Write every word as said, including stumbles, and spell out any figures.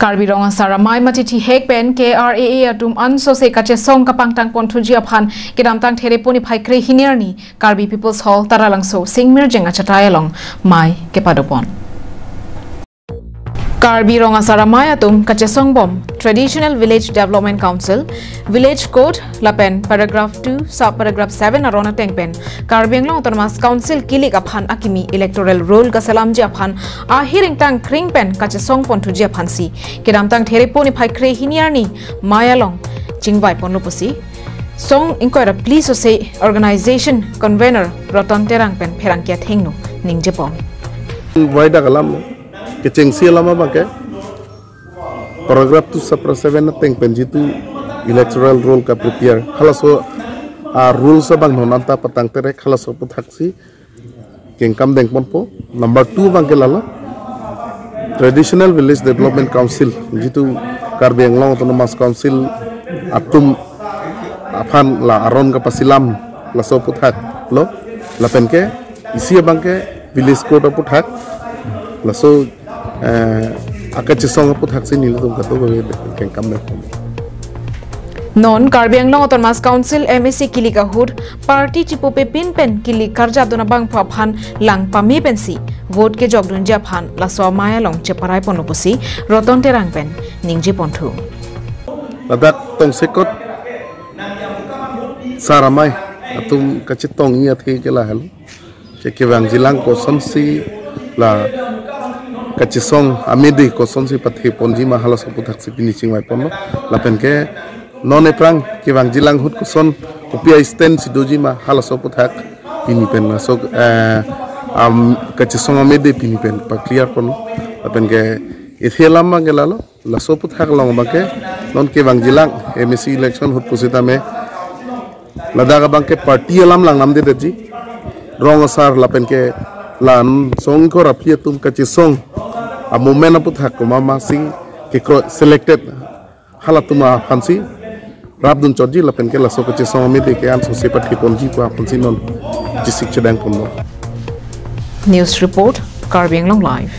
Karbi Rong Asar Amei mate thihek pen K R A A atum ansose kachesong kapangtang ponthuji aphan kedamtang Therepo niphai kre-hini arni Karbi People's Hall Taralangso Singmirjeng achatai along mei kepadopon. Karbi Rong Asar Amei atum kachesong bom Traditional Village Development Council, Village Code lapen paragraph two sub paragraph seven aron ateng pen Karbi Anglong Autonomous Council kilik aphan akimi electoral roll kaselamji aphan ahir ingtang kring pen kachesong ponthuji aphansi kedamtang Therepo niphai kre-hini arni mei along chingvai ponlo pusi song ingkoi ra phli sose organization convener Roton Terang pen pherangke athengno ningjepon. Wai dak alam kechengsi alam abangke paragraph two sub paragraph seven ateng pen jitu electoral roll kaprepare halaso a rules abang non anta patang terek halaso aputhaksi kengkam dengponpo. Number two abangke lalo Traditional Village Development Council jitu Karbi Anglong Autonomous Council atum aphan la aron kapasilam laso aputhak lo lapen ke isi abangke Village Code aputhak laso eh, akachesong aputhaksi nelitum kado kengkam dengponpo. Non Karbi Anglong Autonomous Council M A C kilik ahut party chipupepin pen kilik karjapdun abangphu aphan lang pame pensi vote kejokdunji aphan laso amei along cheparai ponlo pusi Roton Terang pen ningjeponthu. Ladak tongsekot Asar Amei atum kachetongji athe ke lahelo. Che kevangjilang kosonsi la kachesong amede kosonsi patheponji ma halaso aputhaksi pini chingvaiponlo. Lapen ke non ephrang kevangjilang ahut koson kopi a-stand si doji ma halaso aputhak pini pen laso eh, am, kachesong amede pini pen pa-clear ponlo. Lapen ke ithe alam abangke lalo laso aputhak along abangke non kevangjilang M A C election ahut pusitame ladak abangke party alam lang namdedetji. Rong asar lapen ke la song ingkoi ra phli atum kachesong a-movement aputhak komat masi kekroi selected halatum aphansi rapdun chotji lapen ke laso kachesong amede ke ansose patheponji pu aphansi non chesik chedengponlo. News report, Karbi Anglong Live.